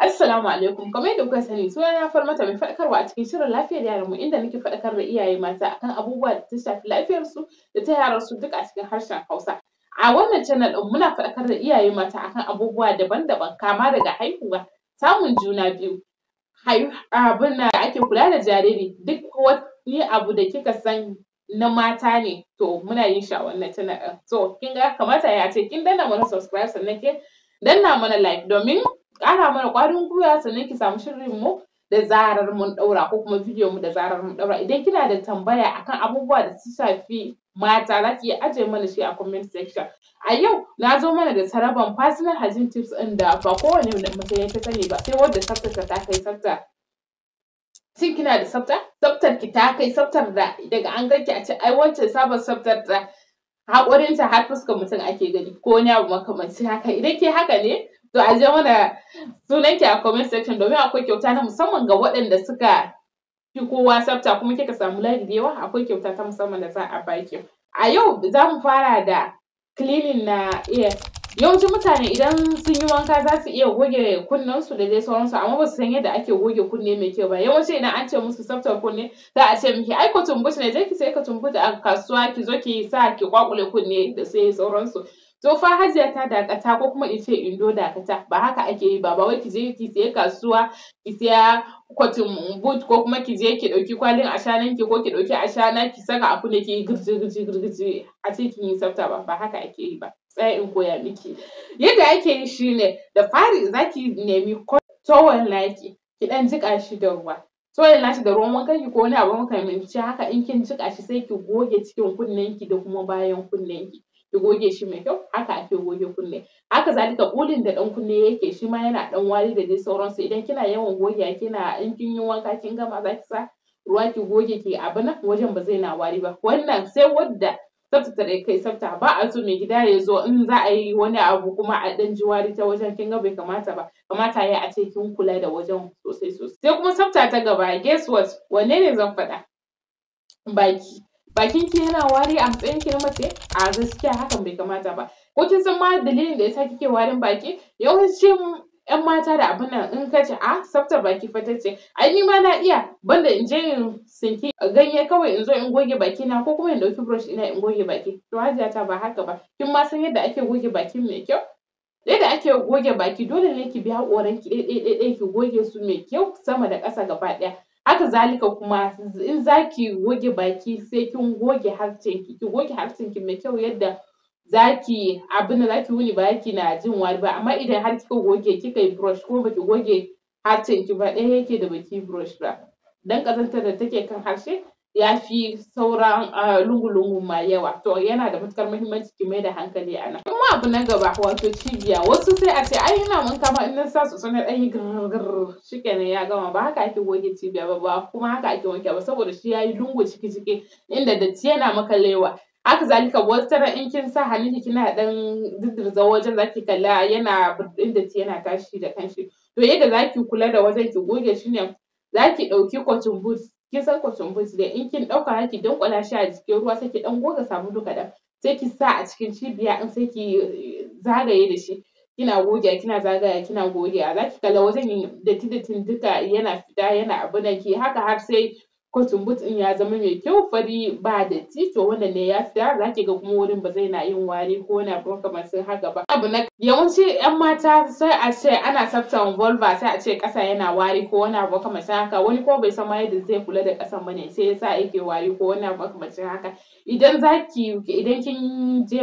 Assalamu alaikum. Kamar yadda kuka sani, sunana Falmata, mai faɗakarwa a cikin shirin Lafiyar Yaran Mu, inda nake faɗakar da iyaye mata akan abubuwa da ta shafi lafiyar su da ta yaran su, duk a cikin harshen Hausa. A wannan channel ɗin muna faɗakar da iyaye mata akan abubuwa daban-daban, kama daga haihuwa, samun juna biyu, abin da ake kula da jariri, duk wani abu da kika san na mata ne, to muna yin shi a wannan channel ɗin. So kin ga kamata ya ce kin danna mana subscribe, sannan kin danna mana like domin ƙara mana ƙwarin gwiwa, sannan ki samu shirin mu da zarar mun ɗaura, ko kuma bidiyon mu da zarar mun ɗaura. Idan kina da tambaya akan abubuwa da su shafi mata, za ki iya ajiye mana shi a comment section. A yau na zo mana da tsaraban personal hygiene tips ɗin da ba kowane mace ne ta sani ba, sai wadda tsaftarta ta kai tsafta. Shin kina da tsafta? Tsaftar ki ta kai tsaftar da daga an ganki a ce ai wancan sabon tsaftar ta, haƙorinta har fuskar mutum ake gani, ko wani abu makamancin haka? Idan ke haka ne, to ajiye mana sunanki a comment section, domin akwai kyauta na musamman ga waɗanda suka fi kowa tsafta. Kuma kika samu like da yawa, akwai kyauta ta musamman da za a baki. A yau za mu fara da cleaning na ear. Yawancin mutane idan sun yi wanka za su iya goge kunnen su da dai sauransu, amma ba su san yadda ake goge kunne mai kyau ba. Yawanci idan an ce musu tsaftar kunne, za a ce miki ai cotton bud ne, je ki sayi cotton bud a kasuwa, ki zo ki sa ki kwakule kunne da sai sauransu. To fa hajiya ta, dakata, ko kuma in ce indo, dakata. Ba haka ake yi ba. Ba wai ki je ki siya kasuwa ki siya cotton bud, ko kuma ki je ki ɗauki kwalin ashanan ki, ko ki ɗauki ashana ki saka a kunne, ki yi girji girji girji, a ce kin yi tsafta ba. Ba haka ake yi ba. Tsaya in koya miki yadda ake yi. Shine da fari zaki nemi towel naki, ki ɗan jiƙa shi da ruwa, towel nashi da ruwan wankan ki ko wani abu makamancin haka. In kin jiƙa shi, sai ki goge cikin kunnen ki da kuma bayan kunnen ki, ki goge shi mai kyau. Haka ake goge kunne. Haka zalika ɓulin da ɗan kunne yake, shi ma yana ɗan wari da dai sauransu. Idan kina yawan gogewa, kina in kin yi wanka kin gama, zaki sa ruwa ki goge ki abu nan, wajen ba zai na wari ba. Wannan sai wadda tsaftace da kai tsafta. Ba a so mai gida ya zo in za a yi wani abu kuma a ɗan ji wari ta wajen. Kin ga bai kamata ba. Kamata yayi a ce kin kula da wajen sosai sosai. Sai kuma tsafta ta gaba, guess what, wanne ne zan faɗa? Baki. Bakin ki yana wari a matsayin ki na mace? A gaskiya hakan bai kamata ba. Ko kin san ma dalilin da yasa kike warin baki? Yawancin ƴan mata da abun nan, in ka ce a tsaftar baki fa, ta ce ai ni ma na iya, banda in je in tsinki ganye kawai in zo in goge baki na, ko kuma in ɗauki brush ɗina in goge baki. To hajiya ta, ba haka ba. Kin ma san yadda ake goge baki mai kyau? Yadda ake goge baki, dole ne ki bi haƙoran ki ɗai ɗai ɗai, ki goge su mai kyau, sama da ƙasa gaba ɗaya. Haka zalika kuma in zaki goge baki, sai kin goge harshen ki, ki goge harshen ki mai kyau, yadda zaki abin da zaki wuni ba ki na jin wari ba. Amma idan har kika goge, kika yi brush kuma baki goge harshen ki ba, ɗaya yake da baki brush ba, dan ƙazantar da take kan harshe ya fi sauran lungu-lungu ma yawa. To yana da matuƙar muhimmanci ki mai da hankali a nan. Kuma abu na gaba, wato cibiya. Wasu sai a ce ai ina wanka ma, in na sa soso na ɗan yi girr, shikenan ya gama. Ba haka ake goge cibiya ba, ba kuma haka ake wanke ba, saboda shi yayi lungu ciki ciki inda datti yana maƙalewa. Haka zalika wataran in kin sa hannunki kina ɗan diddirza wajen, zaki kalla yana burɗin datti yana tashi da kanshi. To yadda zaki kula da wajen ki goge shine zaki ɗauki cotton bud. Kin san cotton bud dai? In kin ɗauka, zaki dunƙula shi a cikin ruwa, sai ki ɗan goga sabulu kaɗan, sai ki sa a cikin cibiya in, sai ki zagaye da shi, kina gogewa, kina zagayawa, kina gogewa. Zaki kalla wajen datti dattin duka yana fita, yana abun nan. Ki haka har sai cotton bud ɗin ya zama mai kyau, fari, ba datti. To wannan ne ya fita. Zaki ga kuma wurin ba zai na yin wari ko wani abu makamancin haka ba. Abu na yawanci ƴan mata, sai a ce ana tsaftan vulva, sai a ce ƙasa yana wari ko wani abu makamancin haka. Wani ko bai san ma yadda zai kula da ƙasan bane, sai yasa yake wari ko wani abu makamancin haka. Idan kin je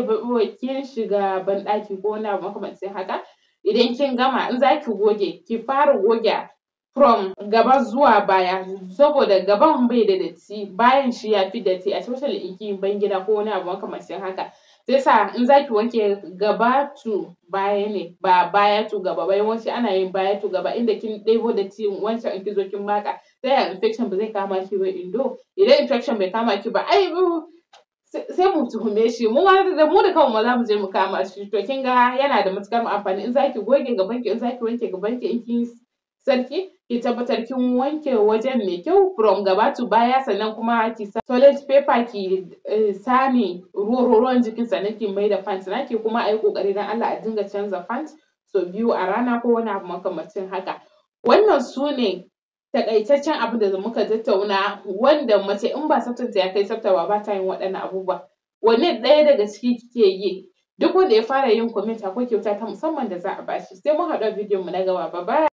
kin shiga banɗaki ko wani abu makamancin haka, idan kin gama, in zaki goge, ki fara goge from gaba zuwa baya, saboda gaban bai da datti, bayan shi yafi datti, especially in kin yi ban gida ko wani abu makamancin haka. Sai sa in zaki wanke, gaba to baya ne, ba baya to gaba ba. Yawanci ana yin baya to gaba, inda kin ɗebo datti wancan, in kin zo kin matsa, ta yaya infection ba zai kama ki ba? Indo, idan infection bai kama ki ba, ai sai mu tuhume shi, mu ma da mu da kanmu ma za mu je mu kama shi. To kin ga yana da matuƙar amfani in zaki goge gaban ki, in zaki wanke gaban ki, in kin yi sarki, ki tabbatar kin wanke wajen mai kyau from gaba to baya. Sannan kuma ki sa toilet paper ki tsame ruwan jikin, sannan ki maida pant naki. Kuma ayi ƙoƙari, dan Allah, a dinga canza pant sau 2 a rana ko wani abu makamancin haka. Wannan sune taƙaitaccen abin da muka tattauna, wanda mace in ba tsaftanta ya kai tsafta ba, bata yin waɗannan abubuwa. Wanne ɗaya daga ciki kike yi? Duk wanda ya fara yin comment, akwai kyauta ta musamman da za a bashi. Sai mun haɗu a bidiyon mu na gaba. Bye bye.